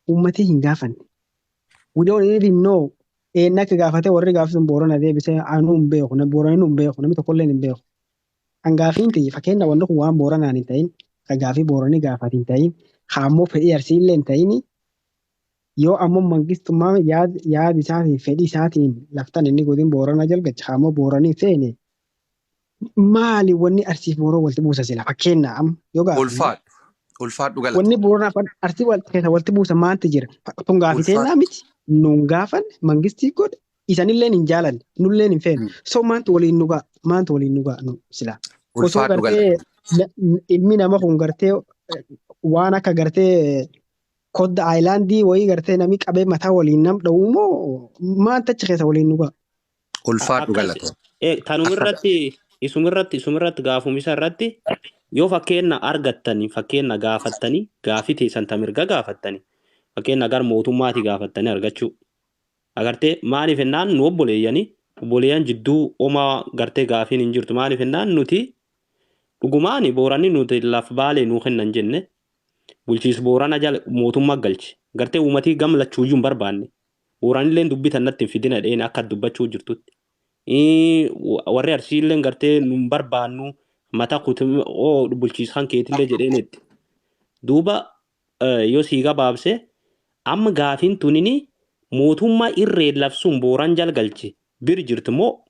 Uummatii hin gaafanne. We don't even know eenyu akka gaafate. Warri gaafi sun Boorana deebisee anuu hin beeku, Booranni hin beeku, namni tokkollee hin beeku. An gaafiin tiyya, fakkeenya, wanni kun waan Booranaan hin ta'in, ka gaafii Booranii gaafate hin ta'in, ka ammoo fedhii Arsiillee hin ta'in, yoo ammoo mangistummaa yaad isaatiin, fedhii isaatiin laftan inni godin Boorana jalgacha, ka ammoo Booranii feene, maali wanni Arsiif Booroo walitti buusa sila, fakkeenya amma yoo gaafanne? Ulfaadhu. Ulfaadhu, Wanni galatoomi. Booranaaf Arsii keessa walitti buusa maanti jira? Tun gaafii teennaa Ulfaadhu. miti. Nuun gaafan mangistii godhe, isanilleen hin jaalanne, nulleen hin feene. So maantu waliin nu ga'a? Maantu waliin nu ga'a nu sila? Osoo Ulfaadhu, gartee galatoomi. ilmi nama kun gartee waan akka gartee kodda aayilaandii wayii gartee namni qabee mataa waliin nam dha'u moo maanta achi keessa waliin nu ga'a? Ulfaadhu, Akkas galatoomi. Tanumirratti, isumirratti gaafumisa irratti yoo fakkeenya argattanii, fakkeenya gaafattanii, gaafii teessan ta mirga gaafattanii, fakkeenya gar mootummaati gaafattanii argachuu agartee. Maaliif jennaan, nu obboleeyyanii, obboleeyyan jidduu homaa gartee gaafiin hin jirtu. Maaliif jennaan, nuti dhugumaani Booranni nuti laf Baalee nuu kennan jenne, bulchiis Boorana jala mootummaa galche, gartee uummatii gam lachuuyyuu hin barbaanne. Booranilleen dubbii tan natti hin fidina dheene akka dubbachuu jirtutti. Warri Arsiilleen gartee nu hin barbaannu, mata kutu oo bulchiisaan keetillee jedheenetti. Duuba yoo sii gabaabse, amma gaafiin tunini mootummaa irree labsuun Booran jalgalche bir jirti moo,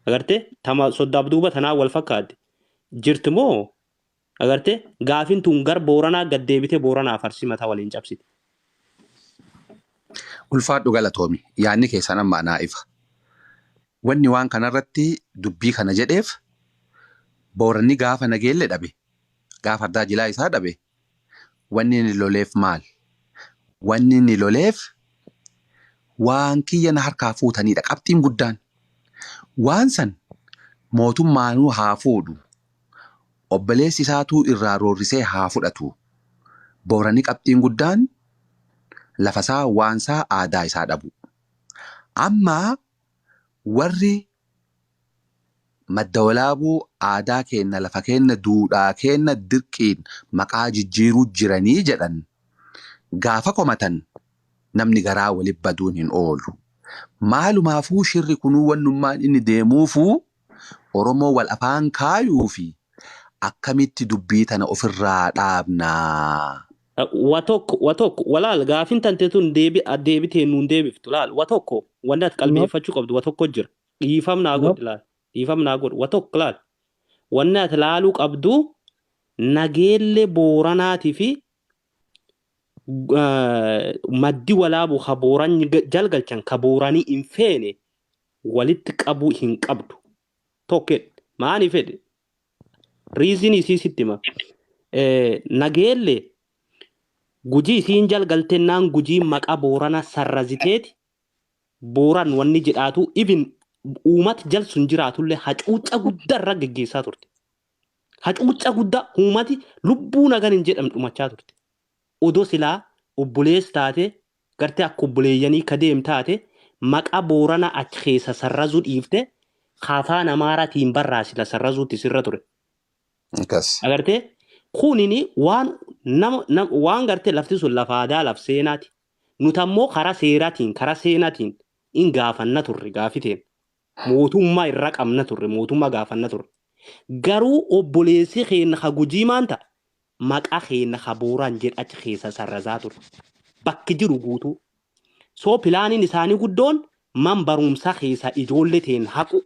agartee, tama soddaaf duuba tanaa wal fakkaatti jirti moo, agartee, gaafiin tun gar Booranaa gad deebitee Booranaaf Arsii mataa waliin cabsite. Ulfaadhu, galatoomi. Yaadni keessan amma anaa ifa. Wanni waan kanarratti dubbii kana jedheef, Booranni gaafa Nageelle dhabe, gaafa ardaa jilaa isaa dhabe, wanni inni loleef maal? Wanni inni loleef waan kiyya na harkaa fuutanidha. Qabxiin guddaan. Waan san mootummaanuu haa fuudhu. Obboleessi isaatuu irraa roorrisee haa fudhatu. Booranni qabxiin guddaan lafasaa, waansaa, aadaa isaa dhabu. Amma warri Madda Walaabuu aadaa keenna, lafa keenna, duudhaa keenna dirqiin maqaa jijjiiruu jiranii jedhan gaafa komatan, namni garaa wali baduun hin oolu. Maalumaafuu shirri kunuu wannummaan inni deemuufuu Oromoo wal afaan kaayuu fi akkamitti dubbii tana ofirraa dhaabnaa? Wa tokko, wa tokko walaal, gaafin tante tun deebi deebitee nuun deebiftu. Laal, wa tokko wanni ati qalbeeffachuu qabdu wa tokko jira. Dhiifam naa godhi, laal, dhiifam naa godhi. Wa tokko laal, wanni ati laaluu qabdu Nageellee Booranaatii fi Maddi Walaabu ka Booran jalgalchan, ka Booranii hin feene, walitti qabuu hin qabdu. Tokkedha. Maani fedhe, reason isii sitti hima. Nageellee Gujii isiin jalgaltennaan, Gujii maqaa Boorana sarraziteeti, Booran wanni jedhaatu, even uumat jal sun jiraatullee hacuucca guddaa irra geggeessaa turte. Hacuucca guddaa, uumati lubbuu nagan hin jedhamne dhumachaa turte. Odoo silaa obboleessa taate, gartee akka obboleeyyanii ka deem taate, maqaa Boorana achi keessa sarrazuu dhiifte afaan Amaaraatiin barraa sila sarrazuutti sirra ture. Akkas. Agartee, kunini waan nama waan gartee lafti sun lafa aadaa, laf seenaati. Nuti ammoo karaa seeraatiin, karaa seenaatiin in gaafanna turre gaafiteen. Mootummaa irra qabna turre, mootummaa gaafanna turre. Garuu obboleessi keenya ka Gujii maan ta'a? Maqaa keenya ka Booraan jedhu achi keessa sarrazaa ture. Bakki jiru guutuu. So planiin isaanii guddoon man barumsaa keessa ijoollee teen haqu.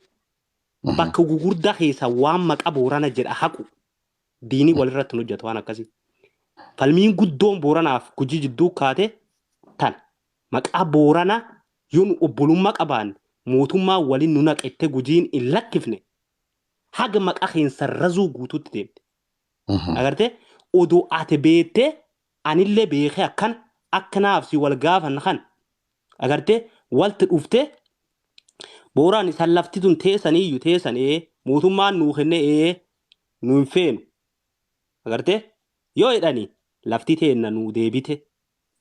Bakka gugurdaa keessa waan maqaa Boorana jedha haqu. Diinii walirratti hin hojjetu waan akkasii. Falmiin guddoon Booranaaf Gujii jidduu kaate tan maqaa Boorana yoo nu obbolummaa qabaanne, mootummaa waliin nu naqette, Gujiin hin lakkifne, haga maqaa keenya sarrazuu guutuutti deemte. Agartee, odoo ati beettee anillee beekee akkana akka naaf si wal gaafanna kan agartee walti dhuftee, Booraan isan lafti tun teessaniyyuu teessan, ee, mootummaan nuu kenne, ee, nu hin feenu, agartee, yoo jedhani lafti teenna nuu deebite,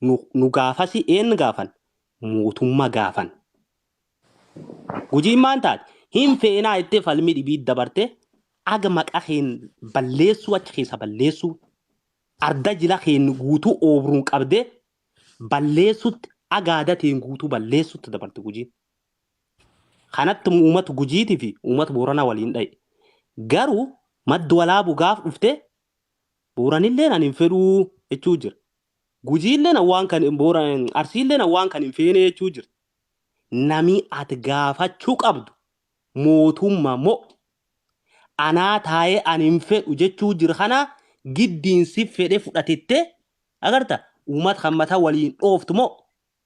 nu gaafasi een gaafan, mootummaa gaafan. Gujiin maan taate? Hin feenaa jettee falmii dhibii dabarte, aga maqaa keen balleessuu achi keessa balleessuu, arda jila keen guutuu oobruun qabdee. Balleessutti agaadatiin guutuu balleessutti dabarte Gujiin. Kanatti uummata Gujiitii fi uummata Booranaa waliin dha'e. Garuu Maddi Walaabuu gaaf dhufte Booranillee ani hin fedhuu jechuu jira. Gujiillee waan kan Booran Arsiillee waan kan hin feene jechuu jira. Nami ati gaafachuu qabdu mootummaa moo anaa taa'ee ani hin fedhu jechuu jira kana giddiin si fedhe fudhatette agarta uummata kan mataa waliin dhooftu moo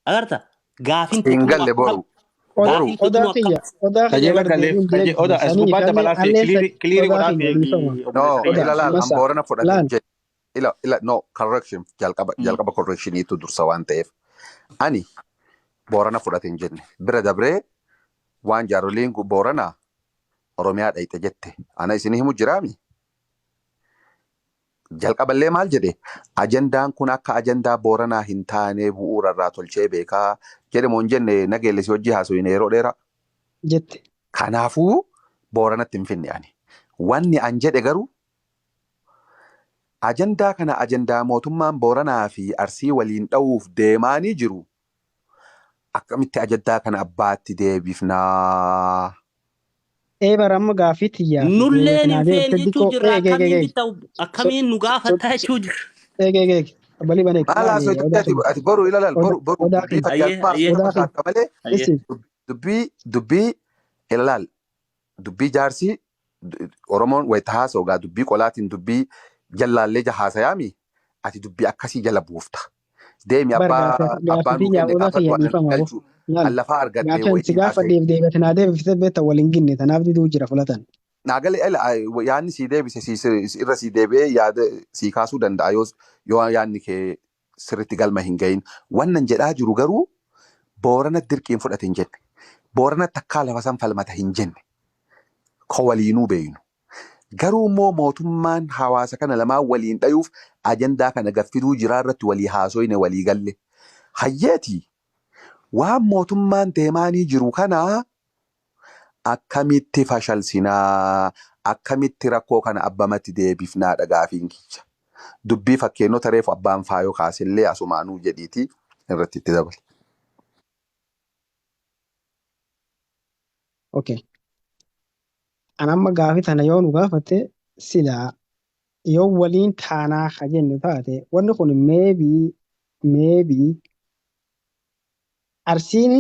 agarta gaafin Hin teetu galle akkam boru. Odaa Boru. gaafin teetu odaa akkam kiyya odaa kiyya Qajeela bar galeef deebiin qaje oda deebisne as sanii gubbaa fi dabalaa fi alleen kiliirii kiliirii odaa godhaa kiyya fi dhiifama. No, obboleessa Odaa kiyya. ila laal an masa Boorana fudhate laal hin jedhe. Ila ila no correction jalqaba jalqaba correctioniitu dursa waan ta'eef. Ani Boorana fudhate hin jenne. Bira dabree waan jaaroliin Booranaa Oromiyaa dhayxe jette. Ana isinii himu jiraami? Jalqaballee maal jedhe? Ajandaan kun akka ajandaa Booranaa hin taane bu'uura irraa tolchee beekaa jedhe moo hin jenne Nageelle si hojii haasofne yeroo dheeraa. Jette. Kanaafuu Booranatti hin finne ani. Wanni an jedhe garuu ajandaa kana ajandaa mootummaan Booranaa fi Arsii waliin dha'uuf deemaanii jiru akkamitti ajandaa kana abbaatti deebifnaa? Ee bara amma gaaffii tiyyaa fi Nulleen deebii hin tanaa feene deebite jechuu diqoo jirra eeg eeg eeg akkamiin eeg bitta so akkamiin nu so gaafattaa jechuu jirra. eeg eeg eeg abbalii baneek Maal laali haasofte odaa ati kiyya ati boru ila laal oda boru boru odaa dubbii kiyya Ayyee fakkeenyummaa ayyee odaa kiyya fakkaata malee ayyee. isi dubbii dubbii ila laal dubbii jaarsi Oromoon wayita haasa'u gaa dubbii qolaatiin dubbii jallaallee haasayaami ati dubbii akkasii jala buufta. Deemi bar abbaa gaaffii abbaa gaaffii nuu tiyyaa kenne odaa gaafadhu kiyya anan dhiifama bo galchu laal an lafaa argadhe gaaffii ani si wayitiin haasa'e. gaafadheef deebite naa deebifte beekta waliin ginne tanaaf diduu jira fulatan. Naa gale ela yaadni sii deebise irra sii deebi'ee yaada sii kaasuu danda'a yoo yoo yaadni kee sirriitti galma hin gahin. Wannan jedhaa jiru garuu Boorana dirqiin fudhate hin jenne. Boorana takkaa lafa san falmata hin jenne. Ko waliinuu beeynu. Garuu immoo mootummaan hawaasa kana lamaan waliin dhayuuf ajandaa kana gaffiduu jiraa irratti walii haasoyne walii galle. Hayyeeti waan mootummaan deemaanii jiru kana akkamitti fashalsinaa, akkamitti rakkoo kana abbamatti deebifnaadha gaafiin kiyya. Dubbii fakkeennota reefu abbaan faayoo kaasellee asumaanuu jedhiiti irratti itti dabali. Okay. An amma gaafii tana yoo nu gaafatte silaa yoo waliin taanaa ka jennu taate wanni kun maybe Arsiin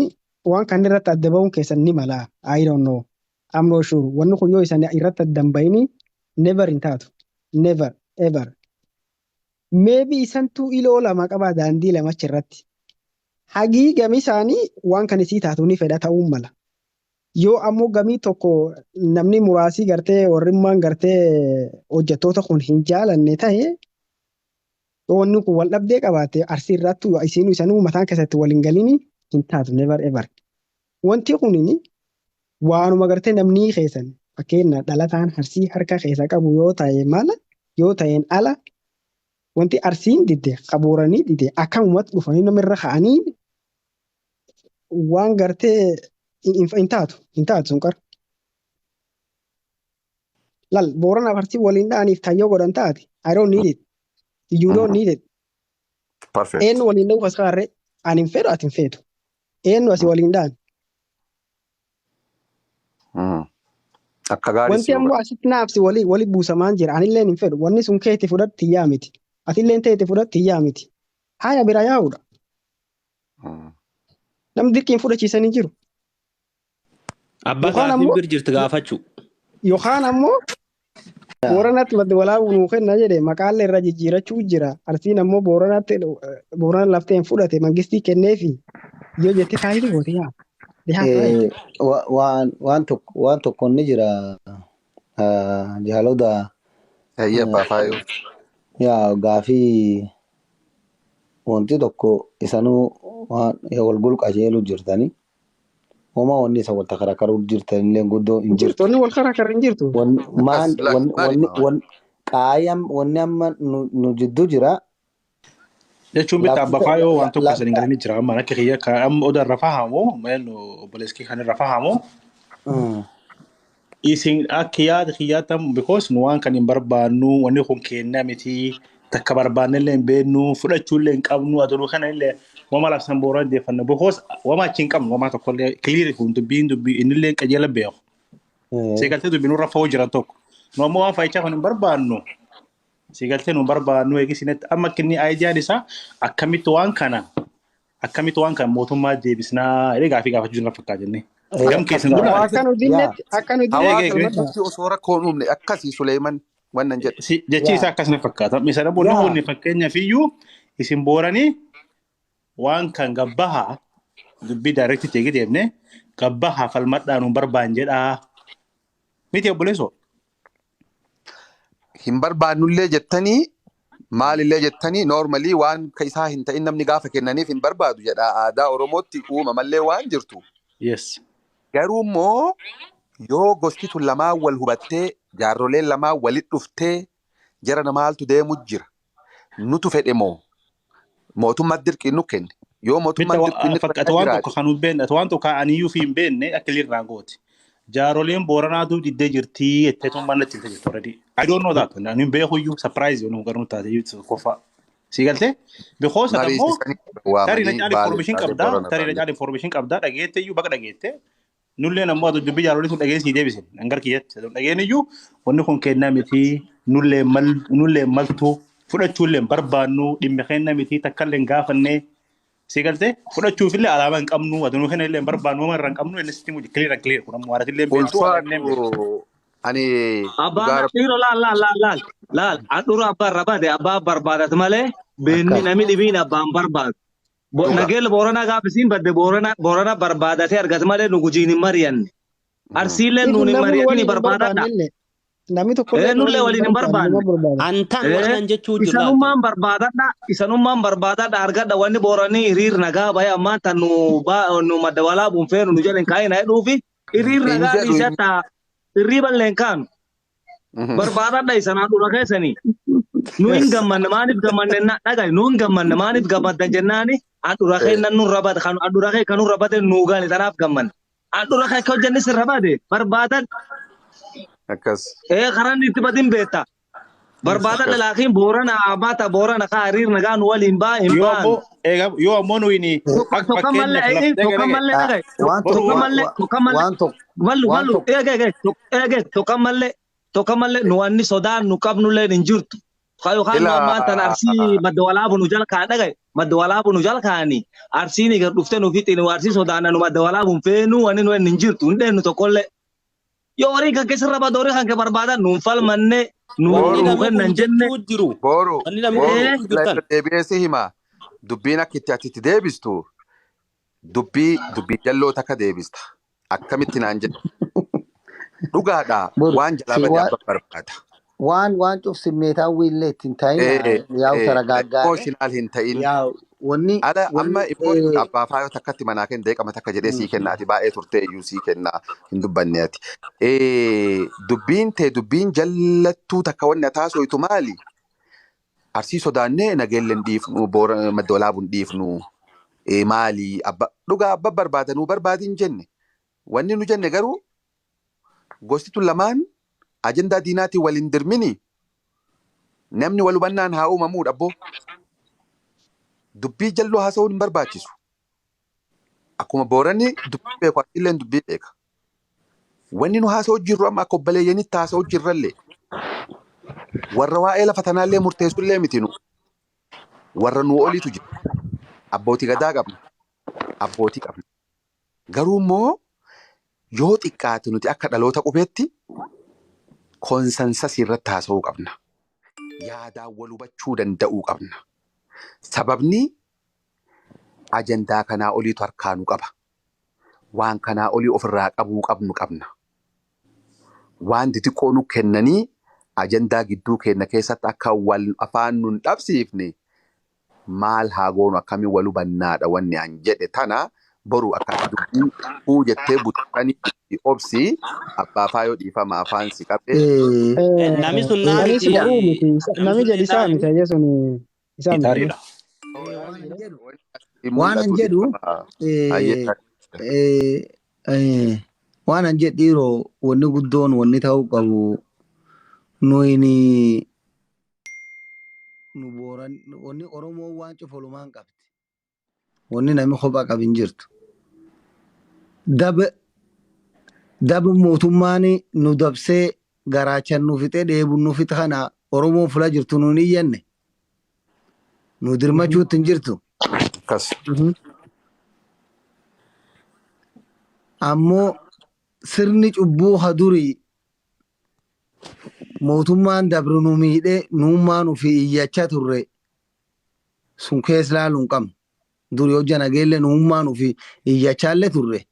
waan kan irratti adda ba'uun keessan ni mala. I don't know. I'm not sure. Wanni kun yoo isan irratti adda hin ba'ini never hin taatu. Never ever. Maybe isantuu iloo lama qabaa daandii lama achirratti. Hagii gami isaanii waan kan isii taatu ni fedha ta'uun mala. Yoo ammoo gamii tokko namni muraasii gartee warrimmaan gartee hojjettoota kun hin jaalanne ta'e yoo wanni kun wal dhabdee qabaate Arsii irrattuu isiinuu isanuu mataan keessatti wal hin galini hin taatu never ever. Wanti kunini waanuma gartee namni keessan fakkeenya dhalataan Arsii harka keessa qabu yoo ta'e mala yoo ta'een ala wanti Arsiin didde qabuuranii didde akkamumatti dhufanii namirra ka'anii waan gartee hin taatu hin taatu sun qara. Lal Booranaaf Arsii waliin dha'aniif tayyoo godhan taate I don't need it. You don't need it. Perfect. Eenyu waliin dha'uuf as kaarree ani hin fedhu ati hin feetu. Eenyu asii waliin dha'an. Akka gaarii Wanti si ammoo hubadha. asitti naafsi walii wali buusamaan jira. Anilleen hin fedhu. Wanni sun keetti fudhadhu tiyyaa miti. Atilleen teetti fudhadhu tiyyaa miti. Haaya bira yaa'uudha. Namni dirqiin fudhachiisanii jiru. Abbaa Yookaan gaafiin ammoo bir jirti gaafachuu. Yookaan ammoo Booranatti Madda Walaabuu nuu kenna jedhe maqaallee irra jijjiirachuu jira. Arsiin ammoo Booranatti Boorana laftee hin fudhate mangistii kenneefi yoo jette faayidaa goote yaa. They have right. Waan waan tokko waan tokko ni jira jaalota. Eeyyee abbaa faayoo. Yaa gaafii wanti tokko isanuu waan wal gulqajeelu jirtanii homaa wanni isa wal takarakaruu jirtanillee guddoo hin Hin jirtu jirtu. wanni wal karaa karra hin jirtu. Wanni Akkas maan lakki wanni maali wanni wanni qaayam wanni amma nu jidduu jira Jechuun bitta lafti abba faayoo waan tokko isin hin galini jira amma akka kiyya ka amma oda irra fahamu meen obboleessi kan irra fahamu isin akka yaada kiyyaatti because nu waan kan hin barbaannu wanni kun kenna miti takka barbaanne illee hin beeknu fudhachuu illee hin qabnu aduu kana illee Wama labsan Booran deeffanna. Because wama achi hin qabnu wama tokkollee clear kun dubbiin dubbii innillee qajeela beeku. Seegaltee dubbiin nurra fa'oo jiran tokko. Nu ammoo waan faayichaa kun hin barbaannu. Seegaltee nu barbaannu eegisinetti amma kinni aayidiyaan isaa akkamitti waan kana akkamitti waan kana mootummaa deebisnaa jedhee gaafii gaafachuu jira fakkaata jennee. Gam keessan Waa dura akka nu dinnetti akka nu dinnetti Hawaasa Eegee. irratti osoo rakkoo hin uumne akkasii Suleeman wannan jedhu. Jechi isaa akkas na fakkaata. Isa namoonni hundi fakkeenyaaf iyyuu isin booranii waan kan gabbahaa dubbii daayirektii ta'e deemne gabbahaa falmadhaa nu barbaan jedhaa. Miti obboleessoo. Hin barbaannullee jettanii maalillee jettanii noormalii waan ka isaa hin ta'in namni gaafa kennaniif hin barbaadu jedha aadaa Oromootti uumamallee waan jirtu. Yes. Garuu immoo yoo gosti tun lamaan wal hubattee jaarroleen lamaan walit dhuftee jara namaaltu deemu jira. Nutu fedhe moo mootummaa dirqii nu kenne. Yoo Bitta mootummaan dirqii nu fakkaata waan tokko kan hin beekne waan tokko kan aniyyuu fi hin beekne akka ilirraa gooti. Jaaroleen Booranaatu diddee jirtii jettee tun manna itti jirtu already. I don't know that. Ani hin beeku iyyuu surprise yoo nu garuu taate iyyuu qofa. Si galtee? Because ati ammoo mariisisanii tarii na waamanii caala baale information baale qabdaa Boorana tarii na baale. caala information qabdaa dhageette iyyuu baqa dhageette. Nulleen ammoo ati dubbii jaarolee sun dhageen sii deebisen hangar kiyyatti. Dhageen iyyuu wanni kun kennaa miti nullee mal nullee maltu fudhachuullee hin barbaannu dhimma kennaa miti takkallee hin gaafannee si galtee fudhachuufillee alaabaa hin qabnu adunuu kana illee hin barbaannu wama irraa hin qabnu inni sitti muji clear and clear kun ammoo haaratillee hin beektu haaratillee hin beektu. Ulfaatu ani Abbaan dhugaa dhiiroo laal laal laal laal laal handhuura abbaan rabate abbaa barbaadat malee beenni Akkas. namni dhibiin abbaan barbaadu. dhugaa. Nageella Booranaa gaafa isiin badde Boorana barbaadatee argate malee nu gujiin hin mari'anne. Arsiillee Ifu nuun hin namni mari'atin waliin hin barbaadadha. barbaannellee. Namni tokkollee nu Nullee waliin hin waliin hin barbaanne barbaanne. nama barbaada. Antaan wannan jechuu jiru laaltan. Isanummaan barbaadadha. Isanummaan barbaadadha argadha wanni Booranii hiriir nagaa bahe ammaan tan nu nu madda walaabuun feenu nu jedhan kaa'ina jedhuufi hiriir Hin nagaa jedhu dhiisee taa hirriiba illee hin kaanu. Barbaadadha isanaa dura keessanii. Nu hin Yes. gammanne maaliif gammanne na dhagaye nu hin gammanne maaliif gammaddan jennaani handhuura kee nan nurra bade kan handhuura kee kan nurra bade nuu gale tanaaf gammanne. Handhuura kee akka hojjanne sirra bade barbaadan Akkas. karaan itti badin beekta. Barbaadadha Akkas. laakiin Boorana abaata Boorana kaa hiriir nagaa nu waliin baa hin Yoo baanu. ammoo eega yoo ammoo nuyi akka Tokko mallee fakkeenyaaf laf dhage tokko dhage mallee dhagaye Waan boru tokko tokko mallee tokko mallee waan tokko mallu waan mallu tokko eege eege eege tokko mallee tokko mallee nu wanni sodaan nu qabnullee hin jirtu. Yookaan nu Ilaa ammaan tan Arsii madda walaabu nu jala kaan dhagaye madda walaabu nu jala kaani Arsiin egaa dhuftee nu fixin Arsii sodaanna nu madda walaabu hin feenu wanni nu hin jirtu hin dheennu tokkollee. Yoo horii kan keessarra badu horii kan kee barbaadan nuun falmanne nu Wanni nu namni kennan kun jenne. jechuu jiru. Boru Wanni namni kun boru jechuu ila jirtan. irra deebi'ee si hima. Dubbiin akka itti ati itti deebistu dubbii dubbii jalloo takka deebista. Akkamitti naan jedhu. Dhugaadha boru waan jalaa si bade waan abbaan barbaada. waan waan cuf simmeetaan wiillee ittiin ta'in yaa'u taragaaggaadhe Emotional hin ta'in. yaa wanni Ala amma wanni immoo abbaa faayoo takkatti manaa kenne deeqama takka jedhee sii kenna ati baay'ee turtee iyyuu sii kenna hin dubbanne ati. Dubbiin tee dubbiin jallattuu takka wanni ataasoitu maali? Arsii sodaannee nageellee hin dhiifnu boora madda walaabuu hin dhiifnu maali abba dhugaa abba barbaadanuu barbaadin jenne wanni nu jenne garuu gosti tun lamaan ajandaa diinaatiin wal hin dirmini namni wal hubannaan haa uumamuudha abboo. Dubbii jalloo haasa'uun hin barbaachisu. Akkuma Booranni dubbii beeku Arsiilleen dubbii beeka. Wanni nu haasa'u jirru amma akka obboleeyyanitti haasa'u jirrallee warra waa'ee lafa tanaallee murteessullee miti nu. Warra nu oliitu jira. Abbootii gadaa qabna. Abbootii qabna. Garuu immoo yoo xiqqaate nuti akka dhaloota qubeetti konsansasii irratti haasa'uu qabna. Yaadaan wal hubachuu danda'uu qabna. Sababni ajandaa kanaa oliitu harkaa nu qaba. Waan kanaa olii ofirraa qabuu qabnu qabna. Waan xixiqqoo nu kennanii ajandaa gidduu keenya keessatti akka wal afaan nun dhabsiifne maal haa goonu akkamiin wal hubannaadha wanni an jedhe tana boru akka ati dubbii kuu jettee buttanii obsi abbaa faayoo dhiifama afaan si qabe. Namni sun naa Nami miti. boruu miti. Namni Nami sun jedhu isaa naa miti ayya sun isaa miti. Gitaariidha. waan an jedhu Wanni waan an mul'atu jedhu dhiifama. Hayyee. waan an jedhu dhiiroo wanni guddoon wanni ta'uu qabu nuyi nu Booran wanni Oromoon waan cufa olumaan qabdi. Wanni namni kophaa qabu hin jirtu. Dab dab mootummaan nu dabsee garaachan nu fixee dheebuun nu fixe kana Oromoon fula jirtu nuun iyyanne. Nu dirmachuutti hin jirtu. Akkas. Ammoo sirni cubbuu ha durii mootummaan dabru nu miidhee nuummaan ofii iyyachaa turre sun keessa ilaaluu hin qabnu. Duri hojja nageellee nuummaan ofii iyyachaallee turre.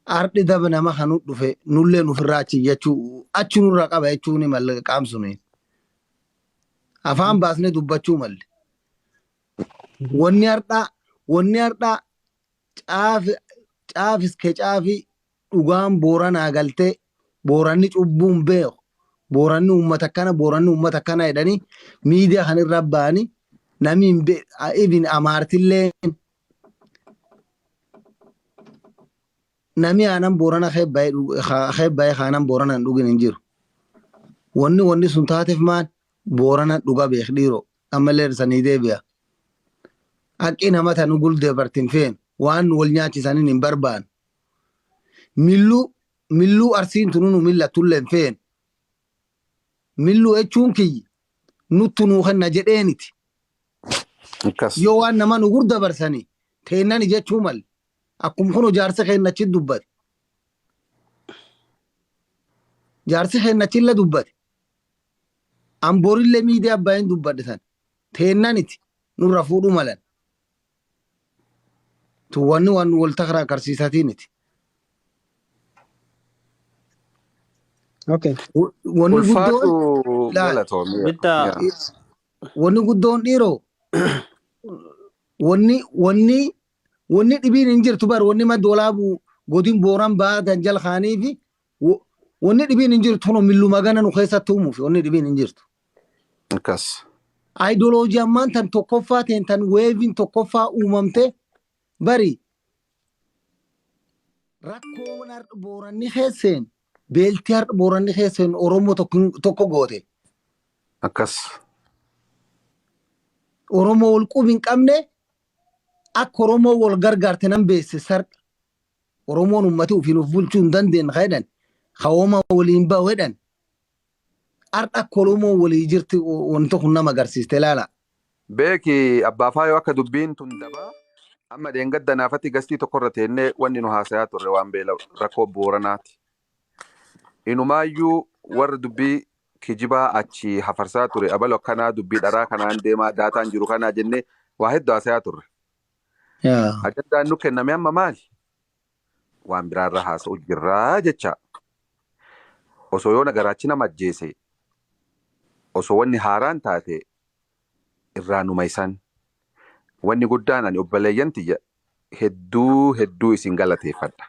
Ardhi daba nama kan dhufe nulleen ofirraa achi iyyachuu achi nurraa qaba jechuun malle qaamsuni. Afaan baasnee dubbachuu malle. Wanni har'aa caafi caafis ke caafi dhugaan Booranaa galtee, Booranni cubbuun beeku, Booranni uummata akkana, Booranni uummata akkana jedhanii miidiyaa kan irra ba'anii namni hin even Amaartillee namni aanan Boorana keebba'ee aanan Boorana hin dhugin hin jiru. Wanni sun taateef maal? Boorana dhuga beek dhiiroo ammallee sanii deebi'a. Haqqi nama tanu guldee bartin feenu waan wal nyaachisaniin hin barbaannu. Milluu milluu Arsiin tunu nu millattullee hin feenu. Milluu jechuun kiyya nuttu nuu kenna jedheeniti. Akkas. Yoo waan nama nu gurda barsanii teennani jechuu malle. Akkuma kun jaarsi keenya achi dubbate. Jaarsi keenya achillee dubbate. Amborillee miidiyaa abbaayeen dubbadhe san. Teennaniti nurra fuudhuu malan. Tu wanni waan wal takraa karsiisatiiniti. Okay. Wanni guddoon Ulfaadhu laal galatoomi. Bitta wanni guddoon dhiiroo wanni dhibiin hin jirtu bar. Wanni madda Walaabuu godin Booran baatan jala kaanii fi wanni dhibiin hin jirtu kun milluma gana nu keessatti uumuuf wanni dhibiin hin jirtu. Akkas. Aayidoloojii ammaan tan tokkoffaa ta'en tan weeviin tokkoffaa uumamte bari rakkoon har'a Booranni keesseen, beeltii har'a Booranni keesseen Oromoo tokko goote. Akkas. Oromoo wal qubi hin qabne akka Oromoo wal gargaarte nan beesse sardha. Oromoon uummati ofiin of bulchuu hin dandeenye jedhan, kawooma waliin bahu jedhan. Har'a akka Oromoo walii jirti wanti kun nama agarsiiste ilaala. Beeki, abbaa faayoo, akka dubbiin tun dabaa amma dheengadda naafatti gastii tokkorra teennee wanni nu haasayaa turre waan beela rakkoo Booranaati. Inumaayyuu warra dubbii kijibaa achi hafarsaa ture, abalu akkanaa dubbii dharaa kanaan deemaa daataan jiru kanaa jennee waa hedduu haasayaa turre. Ajandaan nu kenname amma maali? Waan biraarra haasa'u jirraa jecha. Osoo yoona garaachi nama ajjeese, osoo wanni haaraan taate irraa numa isan. Wanni guddaan ani obboleeyyan tiyya hedduu hedduu isin galateeffadha.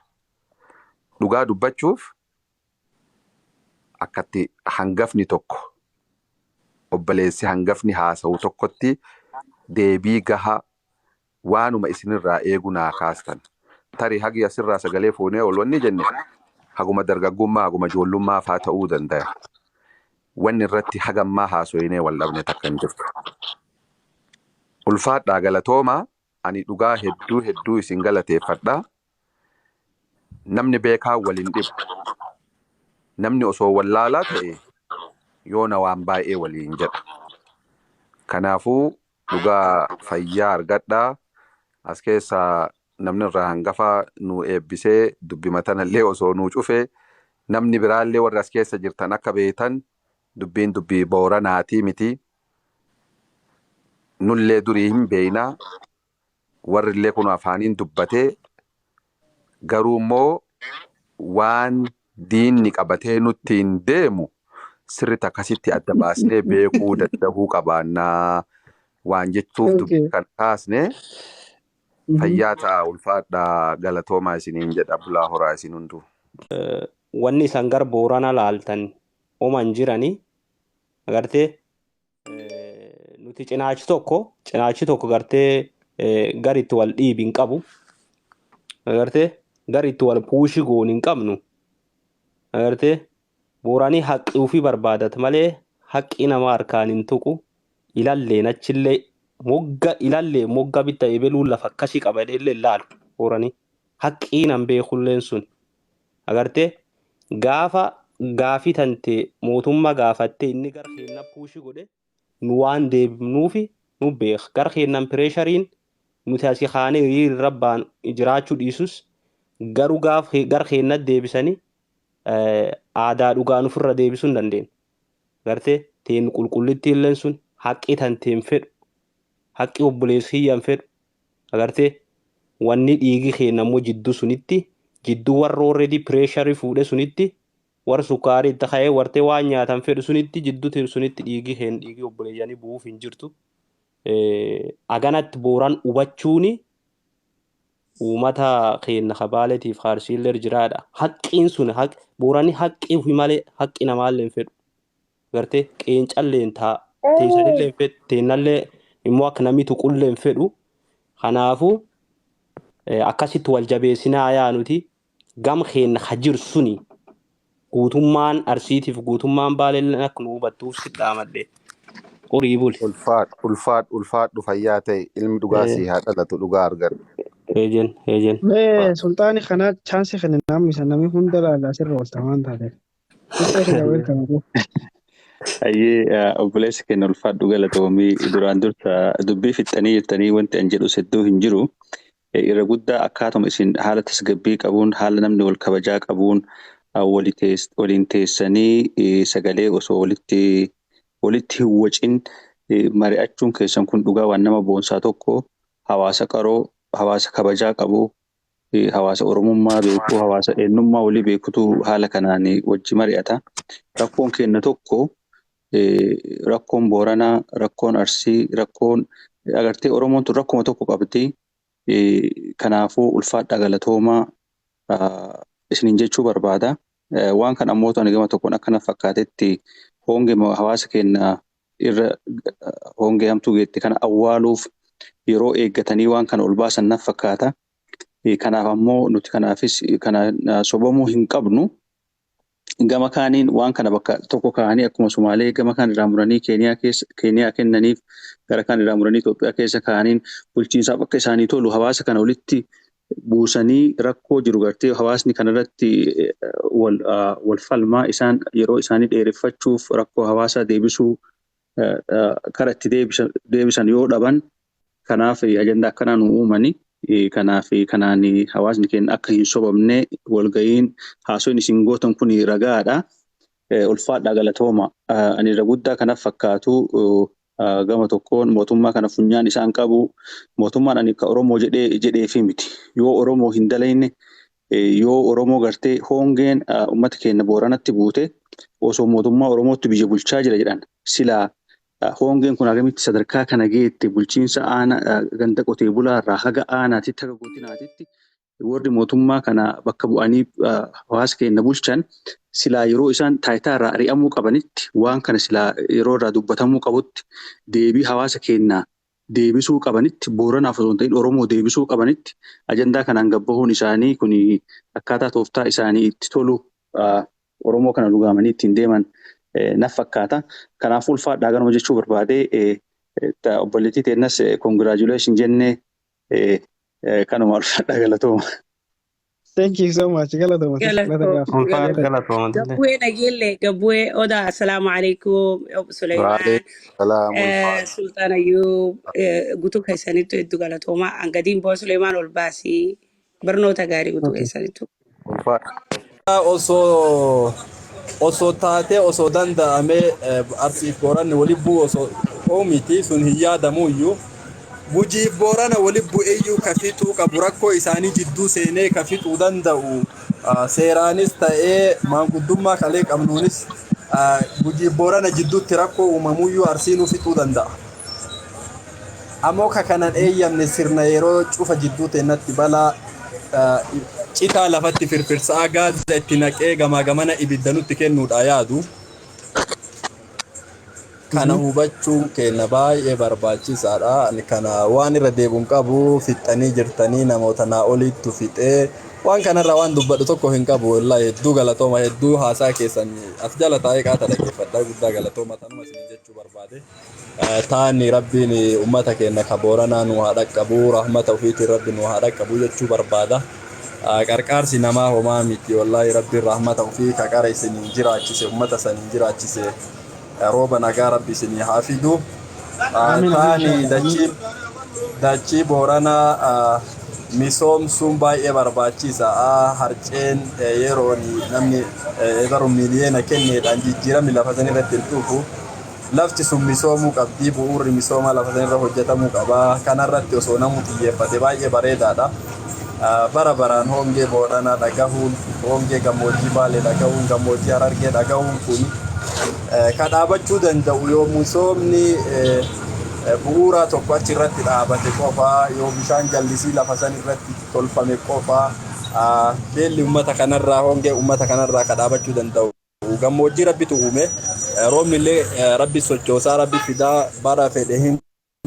Dhugaa dubbachuuf akkatti hangafni tokko, obboleessi hangafni haasa'u tokkotti deebii gahaa waanuma isinirraa eegu naa kaastan. Tarii hagi asirraa sagalee fuunee ol wanni jenne haguma dargaggummaa, haguma ijoollummaa faa ta'uu danda'a. Wanni irratti hagammaa haasoyinee wal dhabne takka hin jirtu. Ulfaadhaa, galatoomaa, ani dhugaa hedduu hedduu isin galateeffadha. Namni beekaa waliin dhibu. Namni osoo wallaalaa ta'e yoona waan baay'ee waliin jedha. Kanaafuu dhugaa fayyaa argadhaa. As keessaa namni irraa hangafaa nu eebbisee dubbi tanallee osoo nuu cufee, namni biraallee warri as keessa jirtan akka beektan dubbiin dubbii Booranaatii miti. Nullee durii hin beeynaa, warri illee kun afaaniin dubbatee, garuu immoo waan diinni qabatee nutti hin deemu sirriitti akkasitti adda baasnee beekuu danda'uu qabaannaa waan jechuuf dubbii kan kaasne. Fayyaa ta'a, ulfaadhaa, galatoomaa isiniin jedha, bulaa horaa isin hunduu. Wanni isan gar Boorana laaltan oman jirani agartee nuti cinaachi tokko gartee gar itti wal dhiibi hin qabu, agartee gar itti wal puushi goon hin qabnu. Agartee Booranii haqqi ofii barbaadat malee haqqi nama harkaan hin tuqu. Ilalleen achillee Mogga ilallee mogga bitta ebeluu lafa akkasii qaba jedhee ilaalu Booranii. Haqqii nan beekulleen sun. Agartee gaafa gaafii tante mootummaa gaafattee inni gara keenya puushii godhe nu waan deebifnuufi nu beeka. Gara keenyan pireeshariin nuti asii kaanee hiriira irra baanu jiraachuu dhiisus garuu gaaf gara keenyatti deebisanii aadaa dhugaan ofirra deebisuu hin dandeenye. Gartee teen qulqullitti illeen sun haqqi tanteen fedhu haqqi obboleessi kiyyan fedhu agartee wanni dhiigi keenya immoo jidduu sunitti jidduu warra already pireesharii fuudhe sunitti warra sukkaarii itti ka'ee wartee waan nyaatan fedhu sunitti jidduu sunitti dhiigi keenya dhiigi obboleeyyanii bu'uuf hin jirtu. Aganatti Booran hubachuuni uummata keenya kabaaleetiif Arsiillee jiraadha. Haqqiin sun Booranni haqqii ofii malee haqqi namaallee hin fedhu. Gartee qeencallee hin taa teessanillee hin fedhu teennallee immoo akka namni tuqullee hin fedhu. Kanaafuu akkasitti wal jabeessinaa yaa nuti gam keenya ka jiru suni guutummaan Arsiitiif guutummaan Baaleellee akka nu hubattuuf si dhaamadhe. Horii buli. Ulfaadhu ulfaadhu ulfaadhu, fayyaa ta'e, ilmi dhugaa sii haa dhalatu, dhugaa argadhu. Eejen eejen. Mee sulxaani kana chaansii kenna, namni isa namni hunda laala asirra oolta waan taateef. Sulxaan kiyya, welcome. Hayyee obboleessi keenya, ulfaadhu, galatoomii. Duraan dursa dubbii fixxanii jirtanii, wanti an jedhus hedduu hin jiru. Irra guddaa akkaatuma isin haala tasgabbii qabuun, haala namni wal kabajaa qabuun waliin teessanii sagalee osoo walitti hin wacin mari'achuun keessan kun dhugaa waan nama boonsaa tokko. Hawaasa qaroo, hawaasa kabajaa qabu, hawaasa Oromummaa beeku, hawaasa eenyummaa walii beekutu haala kanaan wajji mari'ata. Rakkoon keenya tokko, rakkoon Booranaa, rakkoon Arsii, rakkoon agartee Oromoon tun rakkuma tokko qabdi. Kanaafuu ulfaadhaa, galatoomaa isiniin jechuu barbaada. Waan kana ammoo ani gama tokkoon akkana fakkaatetti hongee hawaasa keenya irra hongee hamtuu geette kana awwaaluuf yeroo eeggatanii waan kana ol baasan naf fakkaata. Kanaaf ammoo nuti kanaafis kana sobamuu hin qabnu. Gama kaaniin waan kana bakka tokko kaa'anii akkuma Sumaalee gama kaan irraa muranii Keeniyaa keessa Keeniyaa kennaniif, gara kaan irraa muranii Itoophiyaa keessa kaa'aniin bulchiinsaaf akka isaanii tolu hawaasa kana walitti buusanii rakkoo jiru gartee hawaasni kanarratti wal falmaa isaan yeroo isaanii dheereffachuuf rakkoo hawaasaa deebisuu kara itti deebisan yoo dhaban kanaaf ajandaa akkanaa nu uumani. Kanaaf kanaan hawaasni keenya akka hin sobamne walga'iin haasoon isin gootan kun ragaadha. Ulfaadhaa, galatooma. Ani irra guddaa kanaaf fakkaatu gama tokkoon mootummaa kana funyaan isaan qabu, mootummaan ani akka Oromoo jedhee jedheefi miti. Yoo Oromoo hin dalayne, yoo Oromoo gartee hongeen uummata keenya Booranatti buute, osoo mootummaa Oromootti biyya bulchaa jira jedhan silaa hongeen kun akkamitti sadarkaa kana geette? Bulchiinsa aanaa ganda qotee bulaa irraa haga aanaatitti haga godinaatitti warri mootummaa kana bakka bu'anii hawaasa keenya bulchan silaa yeroo isaan taayitaa irraa ari'amuu qabanitti, waan kana silaa yeroo irraa dubbatamuu qabutti, deebii hawaasa keenyaa deebisuu qabanitti, Booranaaf osoo hin ta'in Oromoo deebisuu qabanitti ajandaa kanaan gabbahuun isaanii kun akkaataa tooftaa isaanii itti tolu Oromoo kana dhugaamanii ittiin deeman naf fakkaata. Kanaafuu ulfaadhaa ganuma jechuu barbaade. Obboleettii teennas congratulation jennee kanuma. Ulfaadhaa, galatooma. Thank you so much. Galatooma. Galatoom. Ulfaadha, galatooma. Gabbu'ee nageelle gabbu'ee odaa, assalaamu alaikum obbo Suleymaan. Waalaikum salaam, ulfaadha. Sultaan Ayyuub, guutuu keessanittu hedduu galatooma. Hangadiin boo Suleymaan ol baasii, barnoota gaarii guutuu keessanittu. Ulfaadha. Osoo taatee, osoo danda'amee Arsiif Booranni wali bu'u osoo miti sun hin yaadamu iyyuu. Gujiif Boorana wali bu'eeyyuu ka fixuu qabu, rakkoo isaanii jidduu seenee ka fixuu danda'u, seeraanis ta'ee maanguddummaa kalee qabnuunis, Gujiif Boorana jidduutti rakkoo uumamuyyuu Arsiinuu fixuu danda'a. Ammoo ka kanan eeyyamne sirna yeroo cufa jidduu teennatti balaa citaa lafatti firfirsaa gaaza itti naqee gamaa gamana ibidda nutti kennuudha yaadu. Kana hubachuun keenya baay'ee barbaachisaadha. Ani kana waan irra deebi'uun qabu, fixxanii jirtanii, namoota naa oliittu fixee waan kanarra waan dubbadhu tokko hin qabu. Wallahi hedduu galatooma, hedduu haasaa keessan as jala taa'ee qaata dhaggeeffadha. Guddaa galatooma, tanuma isin jechuu. jechuu barbaade. Taani Rabbiin uummata keenya ka Booranaa nu haa dhaqqabu, rahmata ofiitiin Rabbi nu haa dhaqqabu jechuu barbaada. Qarqaarsi namaa homaa miti, wallaahi Rabbiin rahmata ofii ka qara isiniin jiraachise, uummata saniin jiraachise, rooba nagaa Rabbi isinii haa fidu. Amiin amiin Taani inshallah amiin. Dachii Booranaa misoomsuun baay'ee barbaachisa. Harceen yeroon namni ebaru miliyoona kenneedhaan jijjiiramni lafa san irratti hin dhufu. Lafti sun misoomuu qabdi. Bu'uurri misoomaa lafa san irra hojjetamuu qaba. Kanarratti osoo namuu xiyyeeffate baay'ee bareedaadha. Bara baraan hongee Booranaa dhagahuun, hongee gammoojjii Baalee dhagahuun, gammoojjii Harargee dhagahuun kun ka dhaabachuu danda'u yoo misoomni bu'uura tokko achi irratti dhaabate qofa, yoo bishaan jallisii lafa san irratti tolfame qofa, beelli uummata kanarraa, hongee uummata kanarraa ka dhaabachuu danda'u. Gammoojjii Rabbitu uume, roobni illee Rabbi sochoosaa, Rabbi fidaa, bara fedhe hin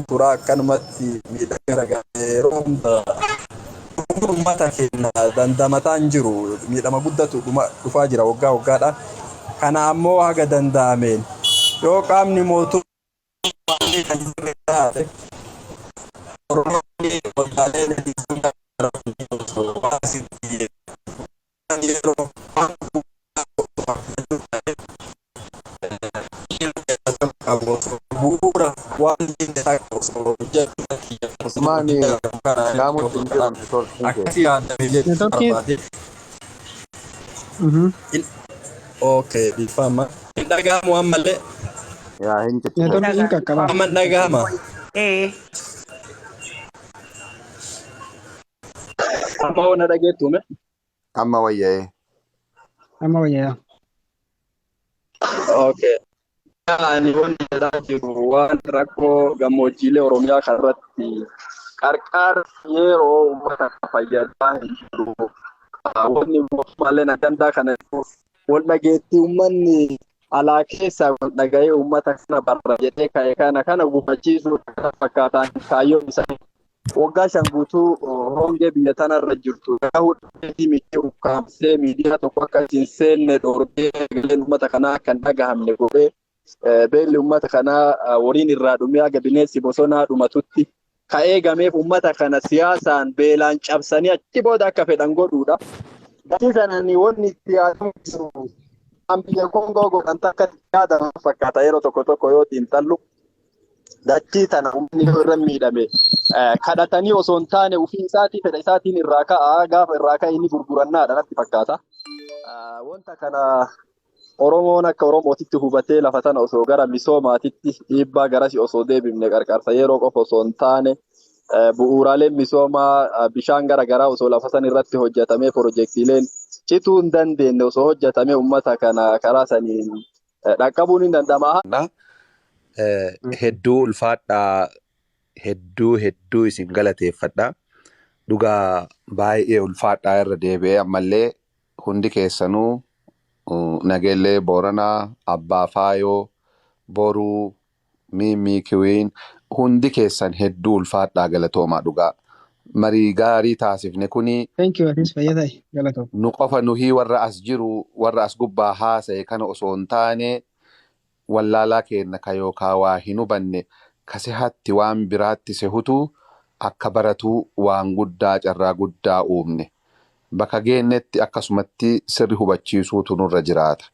turaa, akkanumatti miidhagina yeroo hunda uummata keenya dandamataa hin jiru. Miidhama guddatu dhufaa jira waggaa waggaadhaan. Kana ammoo haga danda'ameen yoo qaamni mootummaa kan jirre taate, Oromoonni waldaaleen yeroo bu'uura waan Usmaani dhagaamutti hin jiru networkiin kee. akkasii yaadame jechuu Networkiin barbaade. Okay, dhiifama. Hin dhaga'amu ammallee. Yaa hin ciccite. Networkiin Dhagaa. qaqqaba. Amma hin dhaga'ama. Ee. Amma hoo na dhageettume? Amma wayya'ee. Amma wayyaa. Okay. Ani wanti jedhaa jiru waan rakkoo gammoojjiilee Oromiyaa kanarratti qarqaarsi yeroo uummata fayyadaa hin jiru. Wanni mootummaaleen ajandaa kana wal dhageettii uummanni alaa keessaa wal dhaga'ee uummata kana barra jedhee ka'e kana gufachiisuu kana fakkaataan kaayyoon isaanii waggaa 5 guutuu hongee biyya tanarra jirtu gahuu dhabeetii miidhee ukkaamsee miidiyaa tokko akka hin seenne dhoorgee sagaleen uummata kanaa akka hin dhagahamne godhee, beelli uummata kanaa woriin irraa dhumee haga bineensi bosonaa dhumatutti ka'ee gameef uummata kana siyaasaan beelaan cabsanii achi booda akka fedhan godhuudha. Gatii sanaan wanni itti yaadamu jiru kan biyya Koongoo godhan takka itti yaadaman fakkaata yeroo tokko tokko yoo xiinxallu. Dachii tana uummanni yoo irra miidhame kadhatanii osoo hin taane ofii isaatii fedha isaatiin irraa ka'a, gaafa irraa ka'e inni gurgurannaadha natti fakkaata. Wanta kana Oromoon akka Oromootitti hubatee lafa tana osoo gara misoomaatitti dhiibbaa garasii osoo deebifne, qarqarsa yeroo qofa osoo hin taane bu'uuraaleen misoomaa bishaan gara garaa osoo lafa san irratti hojjetamee, pirojektiileen cituu hin dandeenye osoo hojjetamee, uummata kana karaa saniin dhaqqabuun hin danda'ama. Hedduu ulfaadhaa, hedduu hedduu isin galateeffadha. Dhugaa baay'ee ulfaadhaa, irra deebi'ee ammallee hundi keessanuu, Nageellee Booranaa, Abbaa Faayoo, Boruu, Miimmii Kiwiin, hundi keessan hedduu ulfaadhaa, galatoomaa dhugaa. Marii gaarii taasifne kuni. Thank you, atis fayyaa ta'i, galatoom. Nu qofa nuhii warra as jiru, warra as gubbaa haasa'e kana osoo hin taane, wallaalaa keenna ka yookaa waa hin hubanne ka sehatti waan biraatti sehutu akka baratuu waan guddaa carraa guddaa uumne. Bakka geennetti akkasumatti sirri hubachiisuutu nurra jiraata.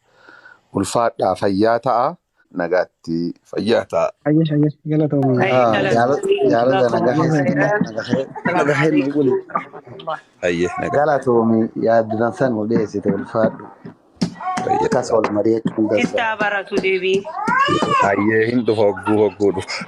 Ulfaadhaa, fayyaa ta'a. Nagaatti, fayyaa ta'a. Ayyee ayyee, galatoomii. Baay'ee Jaalala galatoomi. nagaa Jazakumullahu keessa khairan. nagaa Salaamu nuu alaikum buli. warahmatullah. Ayyee, nagaa. Galatoomi, yaaddan san nu dhiyeessite, ulfaadhu. Fayyaa Akkas ta'a. wal mari'achuun Sitti dansa. haa baratu deebii. Ayyee, hin dhufa, hogguu hogguu dhufa.